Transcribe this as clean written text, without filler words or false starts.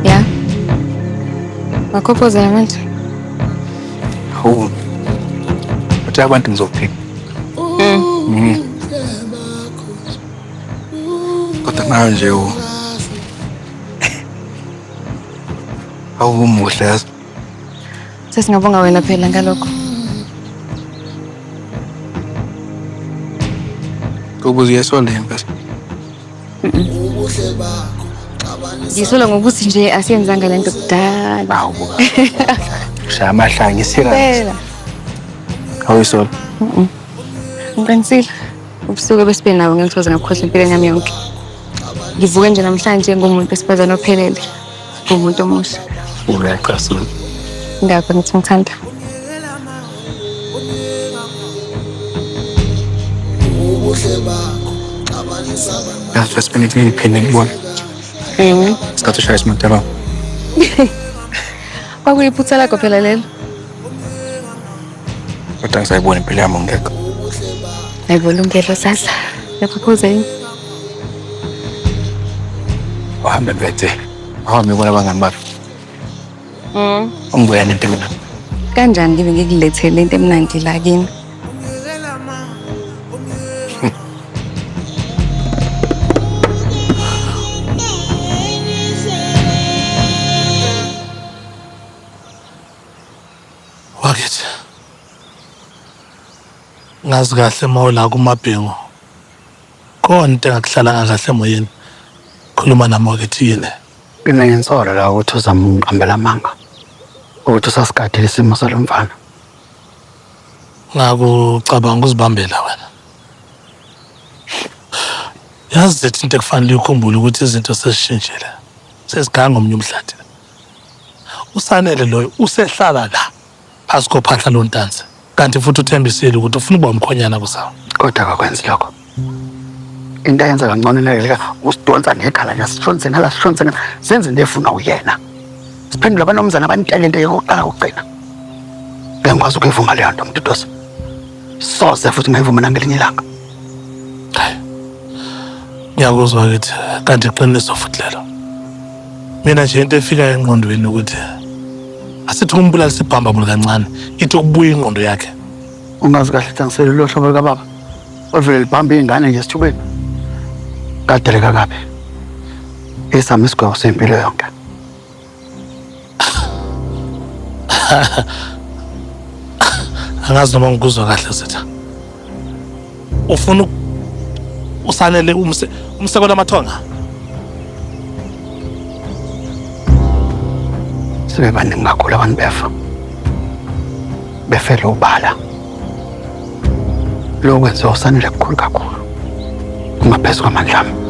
Ya. Wakhophoza manje. Hawu. Uthi abantu ngizophika. Kodwa nawe nje u. Hawu umuhle yazi. Sesingabonga wena phela ngalokho. Kubuza uyasola yini bese? Ngisola ngokuthi nje asiyenzanga lento kudala. Hawu buka. Shaya amahlaya ngiserious. Phela. Awuyisola. Ngiqinisile. Ubusuku ebesibe nabo ngeke ngithokoze ngakukhohlwa empilweni yami yonke. Ngivuke nje namhlanje ngumuntu wesifazane ophelele. Ngumuntu omusha. Uyacasula. Ngakho ngithi ngithanda. Yazi first minute ngiphinde ngibona. Isikhathi ushaya isimoto baba. Kwakuyiphutha lakho phela lelo. Kodwa ngisayibona impilo yami ngekho. Hayibo Lungelo sasa. Uyaphuphuza yini? Uhambe mbethe. Uhambe ubona abangani bakho. Ungibuya nento mina. Kanjani ngibe ngikulethele into emnandi la kini? Wakithi. Ngazi kahle uma ula kumabhingo. Khona into engakuhlalanga kahle emoyeni. Khuluma nami wakithi yini? Mina nginsolo la ukuthi uzama ungiqambela amanga. Ukuthi usasigadile isimo salo mfana. Ngakucabanga ukuzibambela wena. Yazi zethu into ekufanele ukhumbule ukuthi izinto sezishintshile. Sesiganga omunye umhlathi. Usanele loyo usehlala la phasi kophahla lontanzi. Kanti futhi uthembisile ukuthi ufuna ukuba umkhonyana kusawa. Kodwa akakwenzi lokho. Into ayenza kangcono inakekela usidonsa ngekhala nje sishonise ngala sishonise ngala senze into efuna uyena. Siphendula abanomzana abantalente yokuqala kokugcina. Ngeke ngikwazi ukuyivuma leyo nto Mduduzi. Soze futhi ngayivuma nangelinye ilanga. Ngiyakuzwa kithi kanti iqiniso futhi lelo. Mina nje into efika engqondweni ukuthi asithi umbulali sibhamba bulu kancane ithi ukubuya ingqondo yakhe. Ungazi kahle ukuthi angiselilo hlobo likababa. Oluvele libhamba iy'ngane nje esithubeni. Kadeleka kabi. Esami isigwebo sempilo yonke. Angazi noma ngikuzwa kahle Zitha. Ufuna usanele umse umseko lamathonga. Sebebaningi kakhulu abantu befa. Befele ubala. Lokho kwenziwa usanele kukhulu kakhulu. Kungaphezu kwamandla ami.